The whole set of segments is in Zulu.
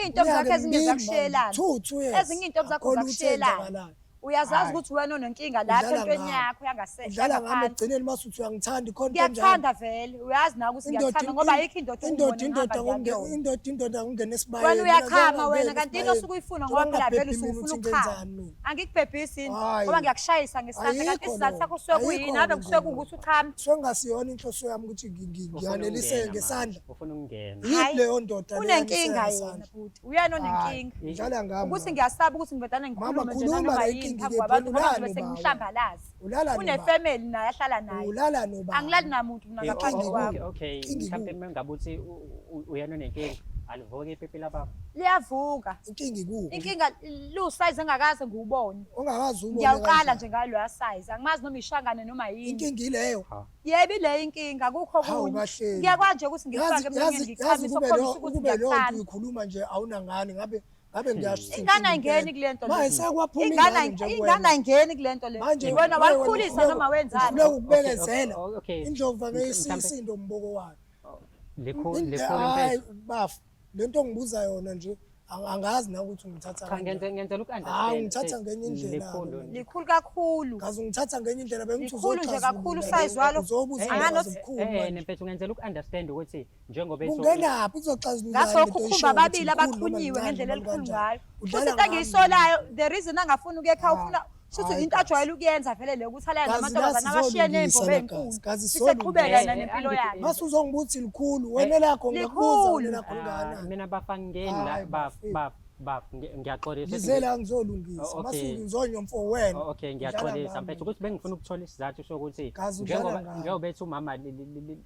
Iy'ntombi Iminyaka zakho ezinye emibili manje. zakushiyelana. Two years. Ezinye iy'ntombi zakho Akho lutho zakushiyelana. eyenzakalayo. Uyazazi Hhayi. ukuthi wena unenkinga lapha Udlala entweni ngami. yakho yangasehla Udlala ngami ngaphansi. ekugcineni mase uthi uyangithanda ikhona into enjalo. Ngiyakuthanda vele, uyazi nawe ukuthi Indoda ngiyakuthanda ngoba ayikho indoda indoda ongibone indoda ngihamba ngokungena ngiyakuyona. indoda ngokungena esibayeni. Wena Mina uyachama ngeke wena ngingene kanti into esibayeni. osuke uyifuna ngoba Njengoba phela vele ngingabhebhi usuke mina ufuna ukuthi ukuchama. ngenzani mina. Angikubhebhisi yini Hhayi. ngoba ngiyakushayisa ngesandla kanti Ayikho isizathu loo sakho nto. kusuke kuyini Ayikho ave loo kusuke nto. kuwukuthi uchame. Kusuke kungasiyona inhloso yami ukuthi Ufuna ngiyaneliseke ukungena ngesandla. manje, ufuna ukungena. Yiphi Hhayi. leyo ndoda leyo Unenkinga yaneliseka yena ngesandla? bhuti, uyena Hhayi, onenkinga. udlala ngami Ukuthi mama. ngiyasaba ukuthi ngivele Mama, ngikhulume nje khuluma nanoma le yini inkinga phambi kwabantu ngoba iphendulani ngizobe baba. sengimuhlambalaza. Ulala nobani? Unefamily naye ahlala naye. Ulala nobani? Angilali namuntu mina Eh, ngaphandle oh, kwakho. okay, okay. Inkinga Mhlawumbe ikuphi? uma ngabe uthi uyena onenkinga, alivuki ipipi lababa. Liyavuka. Inkinga ikuphi? Inkinga lu-size engakaze ngiwubone. Ongakaze ubone Ngiyawuqala kanjani? nje ngaloya size. Angimazi noma ishangane noma yini. Inkinga ileyo. Ha. Yebo ileyo inkinga akukho Hawu okunye. kahleni. Ngiyakwazi nje ukuthi ngikufake Yazi emlonyeni yazi yazi ngichamise kube ukukhombisa lo ukuthi kube leyo nto ngiyakuthanda. uyikhuluma nje awunangane ngabe ngabe ngiyasho ukuthi Ingane inkinga ayingeni impela. kule nto le. Manje sekwaphuma Ingane ingane nje ingane kuwena. ayingeni kule nto le. Manje Wena wena walikhulisa uhluleka noma wenzani? uhluleka ukubekezela. Okay. Indlovu Mhlampe- angeyisisindo umboko wayo. Likhulu Into- likhulu Hayi mfethu. bafo, lento ongibuza yona nje angazi na ukuthi ungithatha Cha kanjani. ngenze ngenzela Hayi uku-understand. ungithatha ngenye indlela. Likhulu. mina. Likhulu kakhulu. Ngaze ungithatha ngenye indlela bengithi Likhulu nje kakhulu uzoxazulula. usize walo. Uzobuza Eh, indaba Anganothi- zobukhulu Eh, manje. mfethu ngenzela uku-understand ukuthi njengoba ethi- Kungenaphi kuzoxazulula Ngasokho ukhumba ababili abaxhunyiwe ngendlela elikhulu ngayo. Futhi into engiyisolayo the reason angafuni ukuya ekhaya ufuna shuthi Hayi, into ajwayele ukuyenza vele le ukuthi alale Gazi namantombazane la abashiye sizolungisa ney'mbobo la, ey'nkulu. gazi. Gazi Siseqhubeka sizolungisa. yena nempilo yakhe. Mase uzongibuza ukuthi likhulu wena lakho ngiyakubuza Likhulu. wena lakho Ah, lingakanani. mina bafa ngingeni la Hayi, baf bafethu. baf baf ngiyaxolisa Ngize la ngizolungisa. Oh, Mase okay. ngizonyomfo wena. Oh, okay Udlala ngiyaxolisa ngami. mfethu ukuthi bengifuna ukuthola isizathu sokuthi Gazi udlala njengoba ngami. njengoba ethi umama Gazi,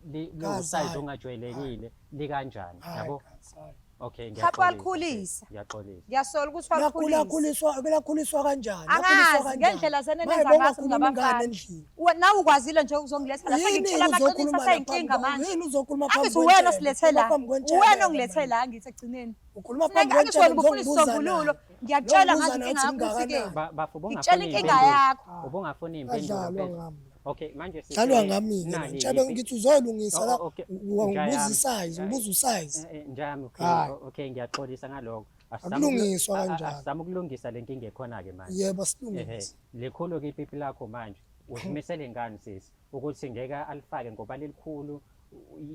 liwusayizi hayi. ongajwayelekile likanjani Hayi, yabo gazi, hayi. okay Mhlawumbe ngiyaxolisa walikhulisa. ngiyaxolisa Ngiyasola ukuthi walikhulisa. Lakhuliswa lakhuliswa kanjani? Lakhuliswa Angazi kanjani? ngendlela zene Maye nenza ngazo bongakhuluma ingane ngabafana. endlini. Nawe ukwazile nje ukuzongiletha la Yini sengitshela amaqiniso uzokhuluma lapha aseyinkinga manje. Yini uzokhuluma phambi Angithi uwena kwentshebe? osilethe la. Ukhuluma phambi kwentshebe Uwena manje. ongilethe la ngithi ekugcineni. Ukhuluma phambi Funeka angithi kwentshebe wena ubufuna ngizongibuza isisombululo. naye. Ngiyakutshela Ngizongibuza manje naye inkinga ukuthi yakho ukuthi ingakanani. Bafo Ngitshela ubungafuni inkinga iy'mpendulo yakho. ubungafuni iy'mpendulo Adlalwa mfethu ngami. okay manje sise Dlalwa ngami ke. nali Ntshabe ipi- ngithi uzoyilungisa Oh, la. oh, okay. Ungibuza Njayami. isize, ngibuza usize. Eh, eh, Njayami okay Hayi. okay ngiyaxolisa ngalokho Asizame Akulungiswa kanjalo. asizame ukulungisa le nkinga ekhona-ke manje Yebo Ehhe, silungise. likhulu-ke ipipi lakho manje uzimisele ngani sisi ukuthi ngeke alifake ngoba lelikhulu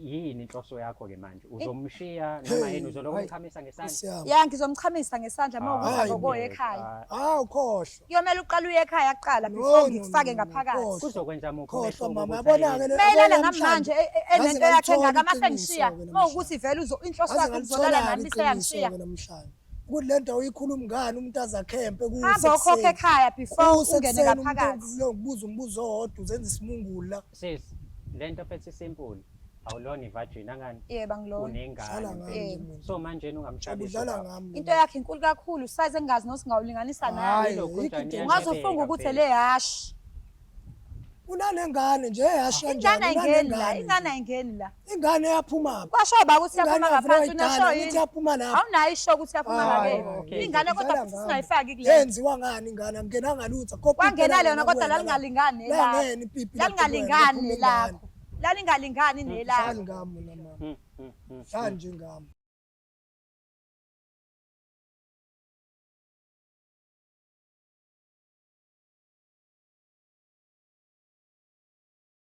yini inhloso yakho-ke manje uzomshiya noma yini uzoloko Hayi. umchamisa ngesandla Nkosi yami. Ya ngizomchamisa ngesandla uma Hayi, ukuza ngokuya ngeke, ekhaya. hayi. Hawu khohlwa. Kuyomele uqale uye ekhaya kuqala No, before no, ngikufake no, no, ngaphakathi. khohlwa. Kuzokwenza muphi Khohlwa umehluko mama ukuthi yabona-ke ayini? le- Mayelana yabona namanje namhlanje enento ngaze yakhe ngalithola engaka mase iqiniso-ke ngishiya namhlanje. uma ukuthi vele inhloso Ngaze yakhe uzolala ngalithola-ke nami seyangishiya. iqiniso-ke namhlanje. Ukuthi le nto awuyikhulumi ngani umuntu aze akhempe kuse Hamba ukhokhe ekuseni. ekhaya before Kuse ungene ekuseni umuntu ngaphakathi. uyokubuza umbuzo owodwa uzenza isimungulu la. Sis, le nto phethe simple awulona i-virgin angani Yebo angilona. unengane Dlala ngami mfethu. nje mina. So manje Ntshabe ungamshabisa udlala ubaba. ngami. Into yakhe inkulu kakhulu size engingazi nosingawulinganisa nayo. Hayi, Lokhu ayikho njani into Ungaze iyanwebeka ufunge ukuthi mfethu. le hashi. Unalengane nje eyasha Ingane njani ayingeni la, unalengane. ingane ayingeni la. Ingane yaphuma phi? Kwasho ba ukuthi Ingane yaphuma yavele ngaphansi unasho wayidala, yini? ngithi yaphuma lapho. Awunayo isho ukuthi yaphuma Hayi, ngakephi. okay. Ingane kodwa Udlala futhi ngami. singayifaki kule. Yenziwa ngani ingane angenanga lutho. Akho pipi Kwangena elangena lona kodwa kuwena la. lalingalingani nelakho. Langena ipipi lapho kuwena, Lalingalingani kuphuma ingane. nelakho. Lalingalingani nelakho. Dlali ngami mina mama. Mm, mm, mm. Dlali nje ngami.